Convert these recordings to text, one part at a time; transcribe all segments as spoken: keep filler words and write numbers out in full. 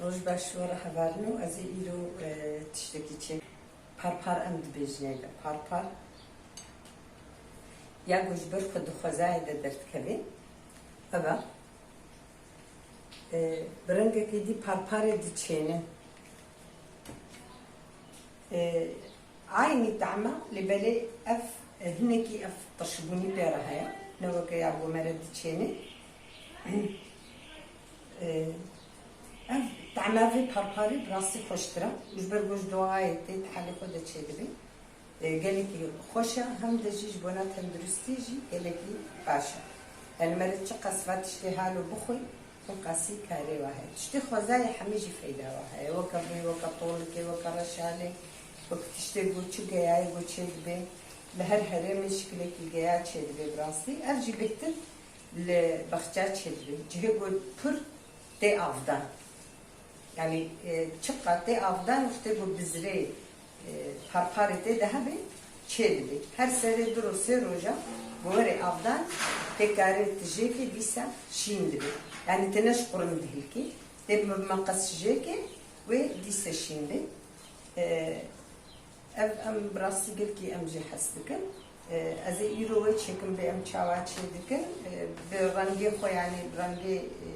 Roj baş ji we re hevalino, ez ê îro, e, tiştekî çêk. Parpar em dibêjinê de, parpar. Ya ku ji ber xwe di xwezayê de derdikeve, ev e. E, bi rengekê dî parparê diçêne. E, Eynî tahma, lê belê ev, e, hinekî ev tirşbûnî pê re heye. Ne weke ya ku me re diçêne. E, Ev tahma vê parparî bi rastî xweştir e. Ji ber ku ji doğayê tê, di halê xwe de çêdibe. E, gelekî xweş e, hem de jî ji bona tenduristî jî gelekî baş e. Yani me re çiqas va tiştê halo bixwe, hinqasî karê wa heye. Tiştê xwezayê hemî jî feyda wa heye. Weke rû, weke tolikê, weke reşalê, weke tiştê ku çi geyayê ku çêdibe, li her herêmê şikilekî geya çêdibe bi rastî. Ev jî bêhtir li bexça çêdibe. Cihê ku pir tê avdan. Yani, e, çiqa tê avdan, wextê ku bizirê, e, parparê tê de hebe, çêdibe. Her serê du roj, sê roja ku were avdan, tê karê tijêkê dîsa şîn dibe. Yani têne ji qurin dihilkê, tê bi meqes tijêkê wê dîsa şîn be. E, Ev em bi rastî gelkî em jê hez dikin. E, ez ê îro wê çêkim bê em çawa çêdikin. E, bi rengê xwe, yani bi rengê, e,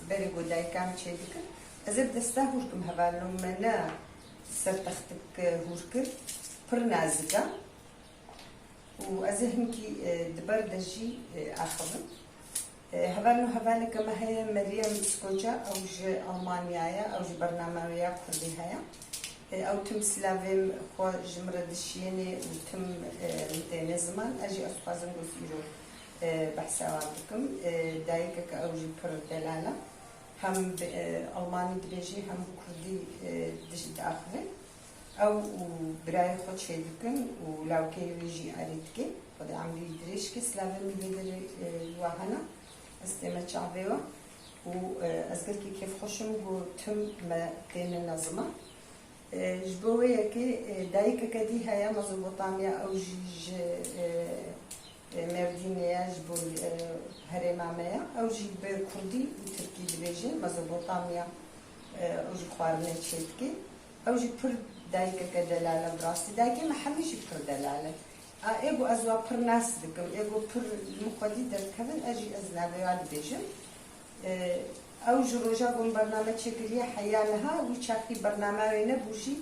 berê ku dayika em çêdikin. Ez ê bi desta hûr kim hevalno, me ne ser textik, e, hûr kir. Pir nazik e. Û ez ê hinkî, e, di ber de jî, e, axivim. E, hevalno hevaleke me heye, Meryem Skoça, ew ji Almanya ye, ew jî bername wê ya kurdî heye. E, ew tim silavê xwe ji min re dişiyêne û tim, e, min têne ziman. Ez jî ez dixwazim ku ez îro, e, behsa wan bikim. E, dayikeke ew jî pir delal e. Hem bi, e, Almanî dibêje, hem bi kurdî, e, diş-, diaxive. Ew û birayê xwe çêdikin û lawkeyê wê jî arê dike. Xwedê emrî wî dirêj ke, silavê min lê derê, e, wa hene. Ez tême çavê we û, e, ez gelkî kêfxweş im ku tim me têne ziman. E, ji bo wê yekê, e, dayikeke dî heye, Mezopotamya, ew jî ji, e, e, Mêrdînê ye, ji bo, e, herêma me ye. Ew jî bi kurdî û tirkî dibêje, Mezopotamya, e, ew jî xwarinê çêdike. Ew jî pir dayikeke delal e, bi rastî. Dayikê me hemî jî pir delal e. A, ê ku ez wa pir nas dikim, ê ku pir li min xwedî derdikevin, ez jî ez navê wa dibêjim. E, ew ji roja ku min bername çêkiriye heya niha, wî çaxî bernama wê nebû jî,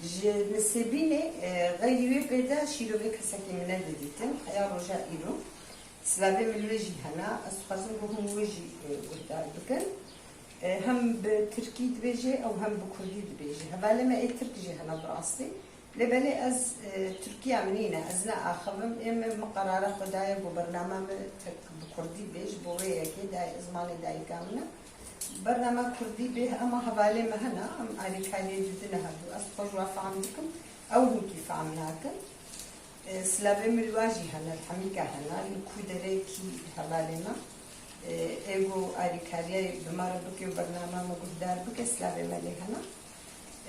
ji Nisêbînê, e, xeyrî wê pê de şîrovê kesekî min nedidîtin, heya roja îro. Silavê min li wê jî hene, ez dixwazim ku hûn wê jî, e, guhdar bikin. E, hem bi tirkî dibêje, ew hem bi kurdî dibêje. Hevalê me ê tirk jî hene bi rastî. Lê belê ez, e, Tirkiya min nîne, ez ne axivim, ê min, min qerara xwe daye ku bernama min tek bi kurdî bê, ji bo wê yekê day-, zimanê dayika min e. Bernama kurdî bê, ema hevalê me hene, em alîkariyê didine hevdû. Ez xwe ji we fehm dikim, ew hinkî fehm nakin. E, silavê min li wa jî hene, li hemîka hene, li ku derê kî hevalê me. E, ê ku alîkariyê bi me re bike û bernama me guhdar bike, silavê me lê hene.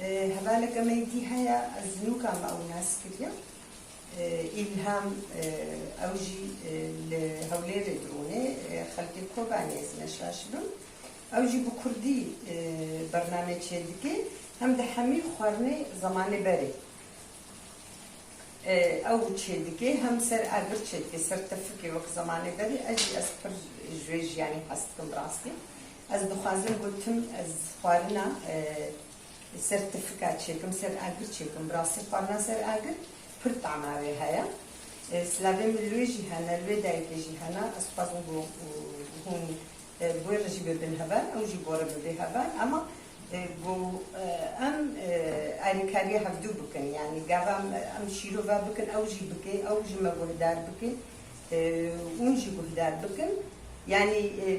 E, hevaleke me yê dî heye, ez nûka me ew nas kiriye. E, Îlham, e, ew jî, e, li Hewlêrê dirûne, e, xelkê Kobanê, ez ne şaş bim. Ew jî bi kurdî, e, bername çêdike, hem di hemî xwarinê zemanê berê. E, ew çêdike, hem ser agir çêdike, ser tefikê wek zemanê berê, ez jî ez pir ji wê jiyanê hez dikim bi rastî. Ez dixwazim gotim, ez xwarina, e, ser tifika çêkim, ser agir çêkim. Bi rastî xwarina ser agir pir tama wê heye. E, silavê min li wê jî hene, li wê dayikê jî hene. Ez dixwazim ku, ku hûn, e, bi wê re jî bibin heval, ew jî bo re bibe heval. Ema, e, ku, e, em, e, alîkariya hevdû bikin. Yanî gava em, em şîrova bikin, ew jî bike, ew ji me guhdar bike. E, hûn jî guhdar bikin. Yanî, e,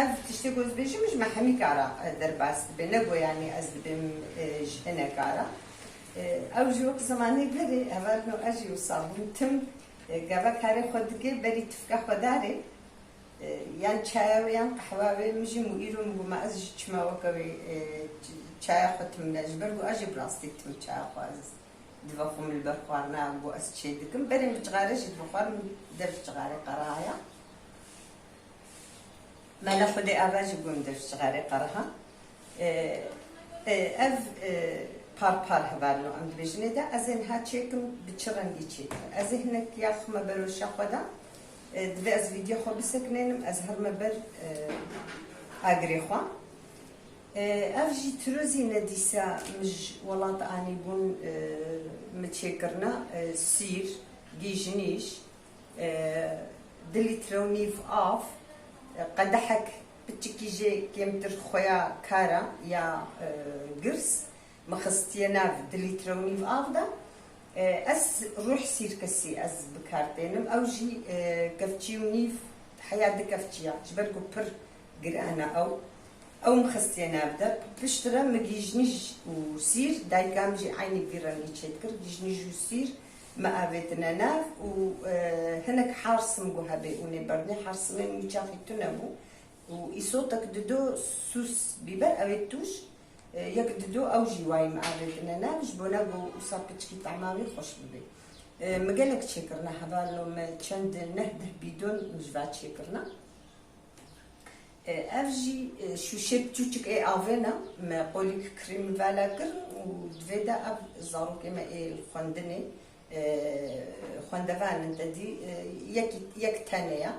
ev tiştê ku ez bêjim ji me hemîka re, e, derbas dibe. Ne ku yanî ez dibêm, e, ji hineka re. E, ew jî wek zemanê berê, hevalno ez jî wisa bûm. Tim, e, gava karê xwe dike, berî tifka xwe darê. E, yan çaya wê, yan qehwa wê, min jî û îro min got, ma ez jî çima weke wê, e, ç-, çaya xwe tim ne. Ji ber ku ez jî bi rastî tim çaya xwe ez. Dibe xwe min li ber xwarina ku ez çê dikim. Berê min cixare jî dibixwarim, dev cixarê qerihaya. Mela Xwedê Ava jî bû min dev cixarê qeriha. E, E, ev, e, parpar hevalno em dibêjin ê de, ez ê niha çêkim bi çi rengî çêkim. Ez ê hinek ya xime beroşa xwe de, e, divê ez vîdyo xwe biseknênim, ez herime ber, e, agirê xwe. E, ev jî tirozî ne dîsa min ji welat anîbûn, e, min çêkirine, e, sîr, gîjnîj, e, du lître û nîv av, e, qedehek piçikî jê kêmtir xweya kara ya, e, girs, min xistiye nav du lître û nîv av de. E, ez ruh sîrkesî ez bi kar tênim. Ew jî, e, kevçî û nîv, heya du kevçiya. Ji ber ku pir giran e ew. Ew min xistiye nav de. Piştre min gîjnîj û sîr, dayika min jî eynî vî rengî çêdikir. Gîjnîj û sîr min avêtine nav û, e, hinek harsim ku hebê ûnê berdinê. Harsimê min çaxî tune bû. Û îsotek dido sûs bîber, ew ê tûj, e, yek dido ew jî wayî min avêtine nav, ji bona ku wisa piçkî tema wî xweş bibe. E, min gelek çêkirine hevalno, min çend neh deh bîdon min ji va çêkirine. E, ev jî, e, şûşê piçûçik ê avê ne, me qolîk krîmî vala kir û divê de ev zarokê me ê li xwendinê, e, xwendevan in te dî, e, yekî, yek tenê ya.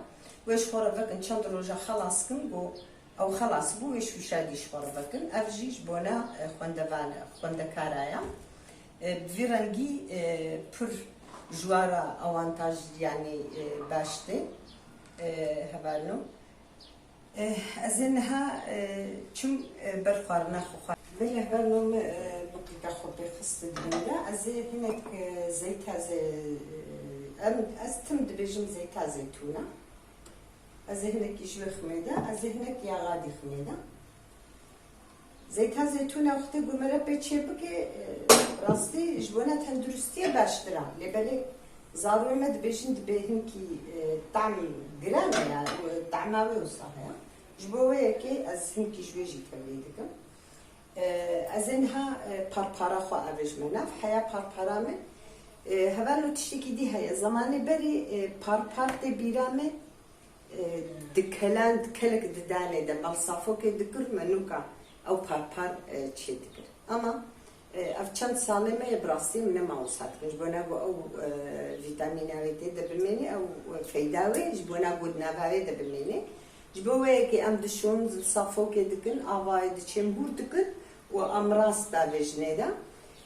Wê ji xwe re vekin çend roja xelas kin, ku ew xelas bû, wê şûşa dî ji xwe re vekin. Ev jî ji bona, e, xwendevan, xwendekara ya. E, bi vî rengî, e, pir ji wa re awantaj, yanî, e, baş tê, e, hevalno. Eh, ez ê niha, eh, çim, eh, ber xwarina xwe xwar. Belê, hevalno min, eh, biqîka xwe pê xist di bin de. Ez ê hinek, eh, zeyt taze, eh, em, ez tim dibêjim zeyta zeytûna. Ez ê hinekî ji wê ximê de, ez ê hinek yaxa dî ximê de. Zeyta zeytûna wextê ku mere pê çê bike, e, rastî ji bona tenduristiyê baştir e. Lê belê zarokê me dibêjin dibê hinkî, e, tam giran e ya, e, tahma wê wisa heye. Ji bo wê yekê ez hinkî ji wê jî tevlî dikim. E, ez ê niha, e, parpara xwe avêjime nav. Heya parpara min, e, hevalno tiştekî dî heye. Zemanê berê, e, parpar tê bîra me, e, dikelan, dikelek didanê de, me li safokê dikir, me nûka ew parpar, e, çê dikir. Ama, e, ev çend salê me ye, bi rastî min nema wisa dikin. Ji bona ku ew, e, vîtamîna wê tê de bimêne, ew, e, feyda wê, ji bona ku di nava wê de bimêne. Ji bo wê yekê em dişon, li safokê dikin, avayê diçên hûr dikin û em rast davêjinê de.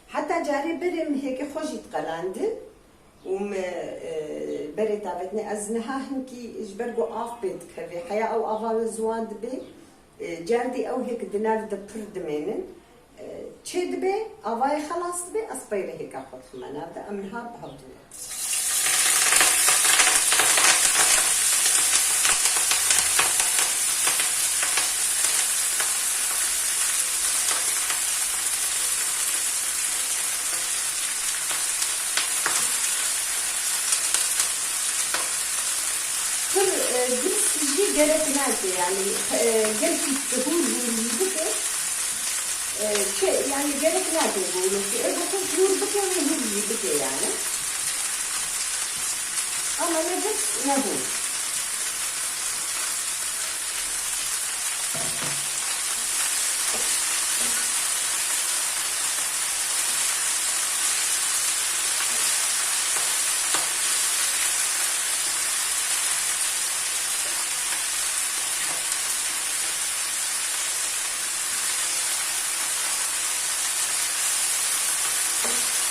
Heta carê berê min hêkê xwe jî diqelandin. Û me, e, berê tavêtine. Ez niha hinkî ji ber ku av pê dikeve, heya ew ava wê ziwan dibe, e, cardî ew hêk di nav de pir dimênin. E, çê dibe, avayê xelas dibe, ez peyre hêka xwe dixime nav de. Em niha bi hev dû ne. Pir, e, girs jî gerek nake, yanî, e, gelkî hûr hûr jî bike, e, çi, yanî gerek nake hûr bike. E, bi xwe hûr bike, wê hûr jî bike yanî. Ama ne girs ne hûr.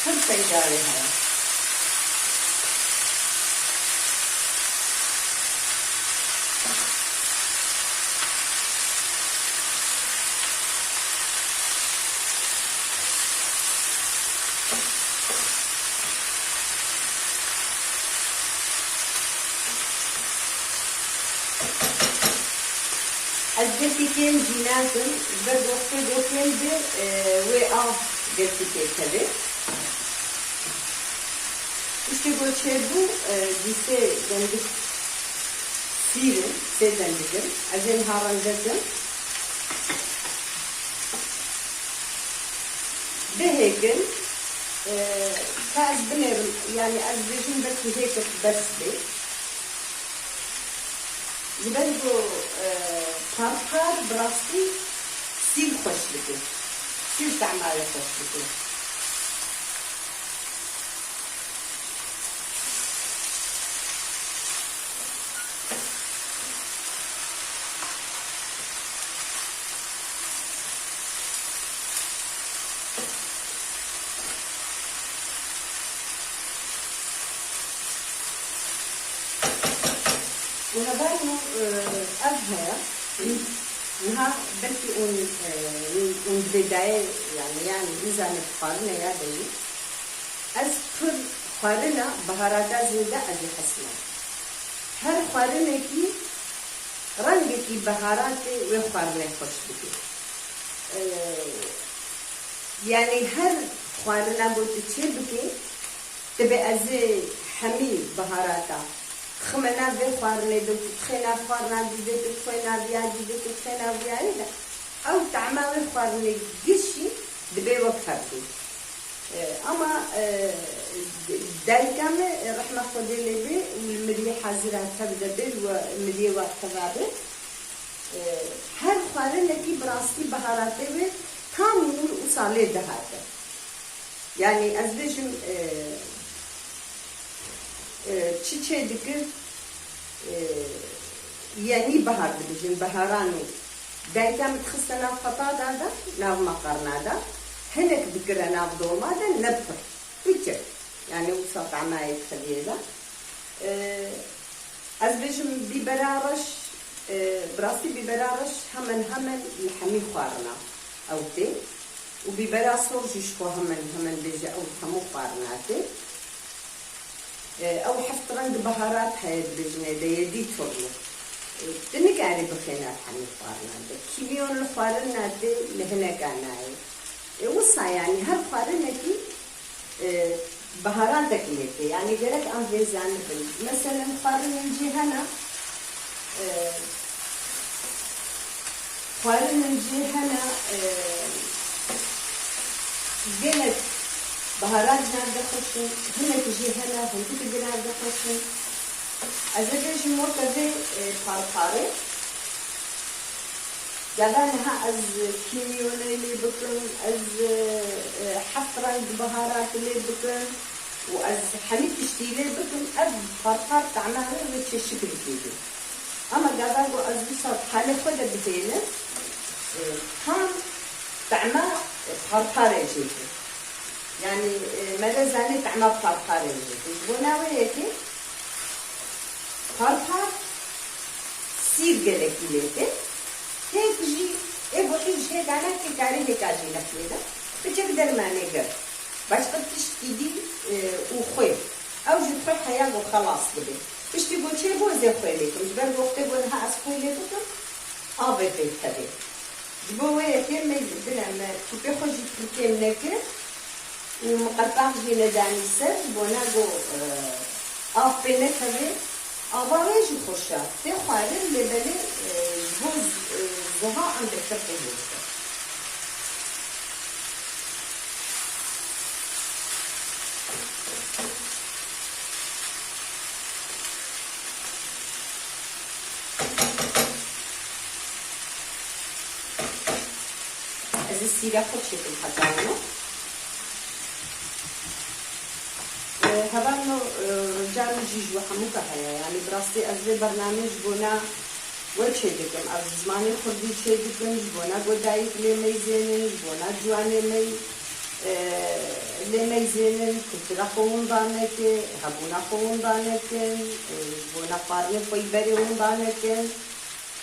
Pir peyda wê heye. Ez gelkî kêm jî nakim, ji ber wextê ku kêm be, e, wê av gelkî têkeve. Tiştê ku çêbû, e, dîsê dendik sîr in, sê dendik in. Ez ê niha rendekim. Bihêkin, e, ka ez binêrim, yanî ez dibêjim belkî hêkek bes bê. Ji ber ku, e, parpar bi rastî sîr xweş dike. Çi tehma wê xweş bike. Û hevalno, e, ev heye. Niha belkî hûn, e, hûn dibê dayê, yani, yani, nizanim xwarine ya de jî. Ez pir xwarina biharata zêde ez ê hez nakim. Her xwarinekî rengekî biharatê wê xwarinê xweş dike. E, yani, her xwarina ku tu çê bikî, Dibe ez ê hemî biharata xime nav vê xwarinê de, tu dixê nav xwarina dî de, tu dixê nav ya dî de, tu dixê nav ya yê de, ew tehma wê xwarinê giş jî dibe wek hev bû. E, ama, e, dayika me, e, rehma Xwedê lê bê, û li miriyê hazira tev de bê, li we miriyê wa teva bê. E, her xwarinekî bi rastî biharatê wê tam nûr û salê dihate. Yani ez bêjim, e, e, çi çê dikir, e, yenî bahar dibêjin, beharan û dayika min dixiste nav qetada de, nav makarna de, hinek dikire nav dolma de, ne pir, piçek. Yani wisa tahmayê dixiliyê de. E, Ez bêjim bîbera reş, e, bi rastî bîbera reş hemen hemen li hemî xwarina ew tê û bîbera sor jî ji xwe hemen hemen bêje ew li hemû xwarina tê. E, ew heft reng biharat heye dibêjin ê de yedî turlu. E, tu nikarî bixê nav hemî xwarina de. Kîmyon li xwarina tê li hineka nayê. E, wisa yani her xwarinekî e, biharatek lê tê. Yani gerek em vê zanibin. Meselen xwarinên cî hene, e, xwarinên cî hene, e, gelek biharat ji nav de xweş in, hinek jî hene, hindik di nav de xweş in. Ez ê bêjim weke vê, e, parparê. Gava niha ez kîmyonê lê bikim, ez, e, heft reng biharat lê bikim û ez hemî tiştî lê bikim, ev parpar tahma wê wê çeşik dikê. Ama gava ku ez wisa halê xwe de bihêlim, e, tam tahma, e, parparê jê bû. Yani, e, me re zanê tahma parparê jê bû. Ji bo navê yekê, Parpar sîr gelekî lê tê. Hêk jî ê boşî ji hêka nake, karê hêka jî nexlê de. Piçek dermanê ger. Başqa tiştkî dî, e, û xwê. Ew jî xwê heya ku xelas dibe. Piştî ku çêbû ez ê xwê lê kim. Ji ber ku wextê ku niha ez xwê lê bikim, avê pê tevê. Ji bo wê yekê me bine me tûpê xwe jî tirkêm nekir û min qelpaq jî nedanî ser, ji bona ku, e, av pê nekeve. Ava wê jî xweş e, tê xwarin, lê belê, e, ji bo z-, e, ziha em bêhtir pê hêdike. Ez ê sîra xwe çêkim heta wilo. E, hevalno, e, rica min jî ji we hemûka heye. Yanî bi rastî ez vê bernameyê ji bona we çêdikim. Ez zimanê kurdî çêdikim, ji bona ku dayik lê meyzênin, ji bona ciwanê me, e, lê meyzênin, kultura xwe winda neke, hebûna xwe winda nekin, e, ji bona xwarinê xwe yî berê winda nekin.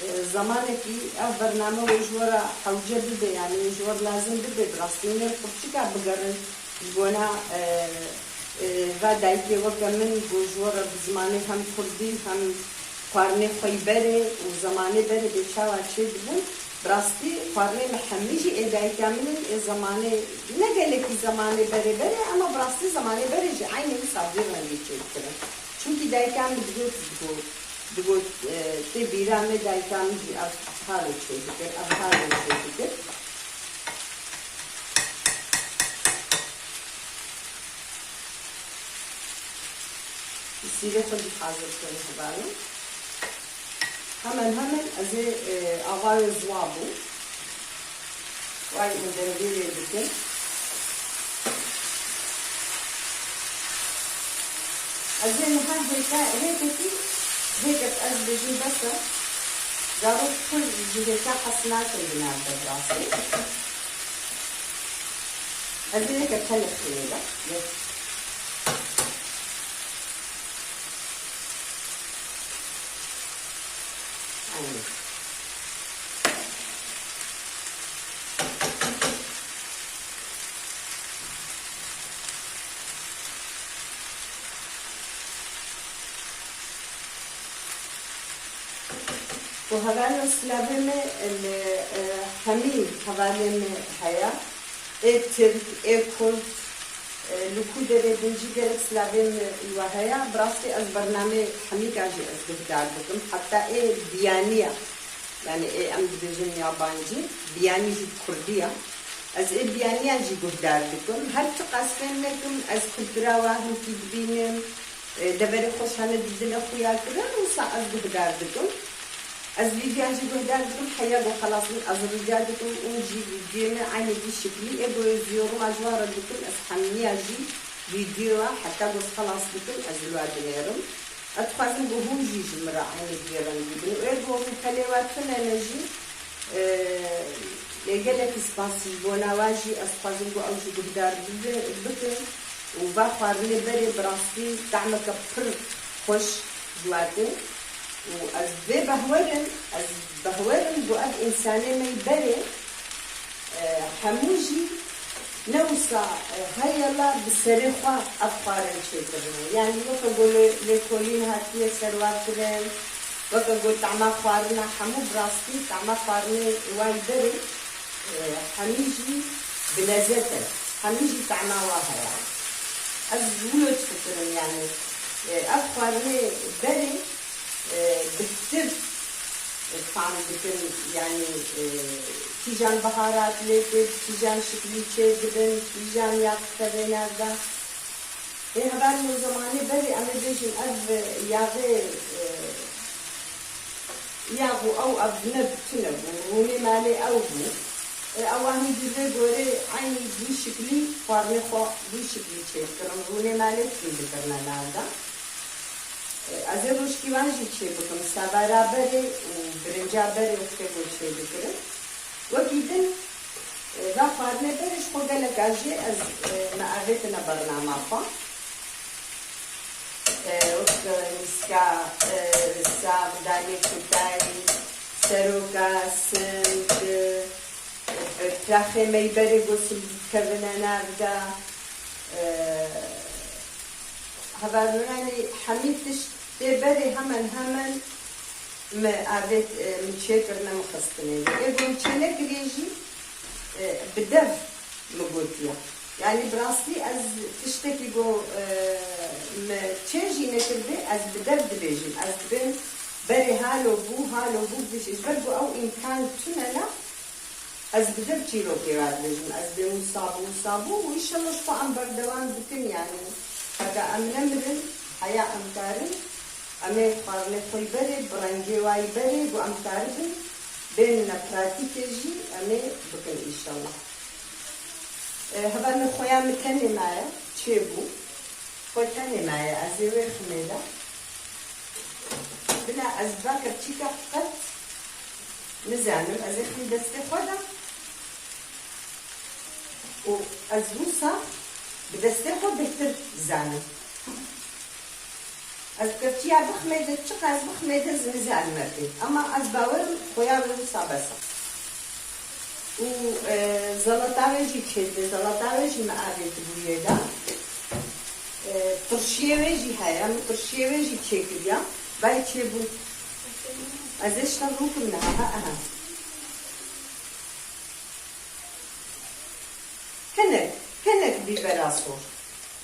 E, zemanekî ev bername wê ji we re hewce bibe, yanî wê ji we re lazim bibe, bi rastî nêr qurçika bigerin ji bona, e, e, va dayikê weke min ku ji we re bi zimanê hem kurdî hem xwarinê xwe yî berê û zemanê berê bê çawa çêdibin. Bi rastî xwarinê me hemî jî ê dayika min in, ê zemanê, ne gelekî zemanê berê berê, ama bi rastî zemanê berê jî eynî wisa vî rengî çêdikirin. Çimkî dayika min digot, digot, Digot, e, tê bîra me dayika min jî ev halo çêdikir, ev halo çêdikir. Sîrê xwe jî hazir kirin hevalno. Hemen hemen ez ê, e, ava wê ziwa bû. Vay, û dengê wê dikin. Ez ê niha hêka, hêkekî, hêkek ez bêjim bes e. Zarok pir ji hêka hez nakin di nav de bi rastî. Ez ê yeke telix xêne de. Aynen. Û hevalno, silavê me li, e, hemî hevalên me heye. Ê Tirk, ê Kurd, e, li ku derê bin jî gelek silavê me li we heye. Bi rastî ez bernameyê hemîka jî ez guhdar dikim. Heta ê biyaniya, yanî ê em dibêjin yabancî, biyanî jî bi kurdî ye. Ez ê biyaniya jî guhdar dikim. Her çiqas fêm nekim, ez kultura we hinkî dibînim. E, deverê xweş hene di dilê xwe ya kirin, wisa ez guhdar dikim. Ez vîdyoyan jî guhdar dikim, heya ku xelas bin, ez rica dikim, û jî vîdyoyê me eynî vî şiklî, ê ku ez yoruma ji wan re dikim, ez hemiya jî vîdyoya heta ku ez xelas dikim, ez li we dinêrim. Ez dixwazim ku hûn jî ji min re eynî vî rengî bin. Û ê ku rûpelê we tune ne jî, e, lê gelekî spas ji bona we jî, ez dixwazim ku ew jî guhdar bibe-, bikin. Û va xwarinê berê bi rastî tahmeke pir xweş diwate. Û ez vê behwerim, ez behwerim ku ev însanê me yî berê, e, hemû jî ne wisa, e, heyela bi serê xwe ev xwarin çêkirine. Yanî weke ku lê-, lêkolîn hatiye serwa kirin, weke ku tahma xwarina hemû bi rastî tahma xwarinê wa yî berê, e, hemî jî bi lezet e. Hemî jî tahma wa heye. Ez wilo difikirim, yanî, e, ev xwarinê berê, e, bihtir, e, fam dikin, yanî, e, kîjan biharat lê tê, kîjan şiklî çêdibin, kîjan yax dikeve nav de. Ê hevalno, zemanê berê em ê bêjin ev, e, yaxê, e, yax û ew ev ne tune bû, rûnê malê ew bû. E, ew a hîn jî vê gorê eynî vî şiklî xwarinê xwe vî şiklî çêdikirin, rûnê malê tune dikirine nav de. E, ez ê rojkî wan jî çêbikim, savara berê û birinca berê wextê ku çêdikirin. Wekî din, e, va xwarinê berê ji xwe gelek a jê ez, e, me avêtine bernama xwe. E, wek, e, nîska, e, sax, danê kutayî, seroka, sind, e, e, piraxê me yî berê ku sim dikevine nav de. E, hevalno, yanî hemî tişt tê berê hemen hemen mi avêt, e, mi çêkirine, mi xistinê. Ê ku mi çênekiriye jî, e, bi dev mi gotiye. Yanî bi rastî ez tiştekî ku, e, mi çê jî nekiribê, ez bi dev dibêjim. Ez dibêm berê halo bû, halo bû, dibêjim. Ji ber ku ew îmkan tune ne, ez bi dev çîrokê we dibêjim. Ez dibêm wisa bû, wisa bû û înşallah ji xwe em berdewam dikin, yanî heta em nemirin, heya em karin, em ê xwarinê xwe yî berê, bi rengê wa yî berê, ku em karibin bênine pratîkê jî em ê bikin înşallah. E, hevalno, xweya min tenê maye, çêbû. Xwe tenê maye, ez ê wê ximê de. Bila ez va kevçîka qet nizanim, ez ê xim destê xwe de. Û ez wisa bi destê xwe bêhtir dizanim. Ez kevçiya biximê de, çiqas biximê de, ez nizanime pê. Ema ez bawerim xweya wê wisa bes e. Û, e, zelata wê jî çêdibe, zelata wê jî me avêtibû yê de. E, tirşiyê wê jî heye, min tirşiyê wê jî çêkiriya. Vay çêbû. Ez ê şina rûkim niha, ha, aha. Hinek, hinek bîbera sor.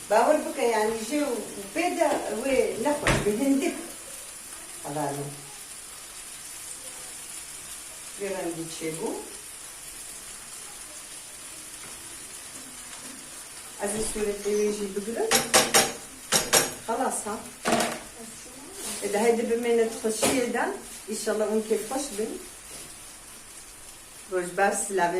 Bawer bike, yanî jê û pê de wê nexweş be, hindik. Hevalno. Vê rengî çêbû. Ez ê sûretê wê jî bigirim. Xelas ha. Ê de heydi bimêne di xweşiyê de. Înşallah hûn kêfxweş bin. Rojbaş, silavê.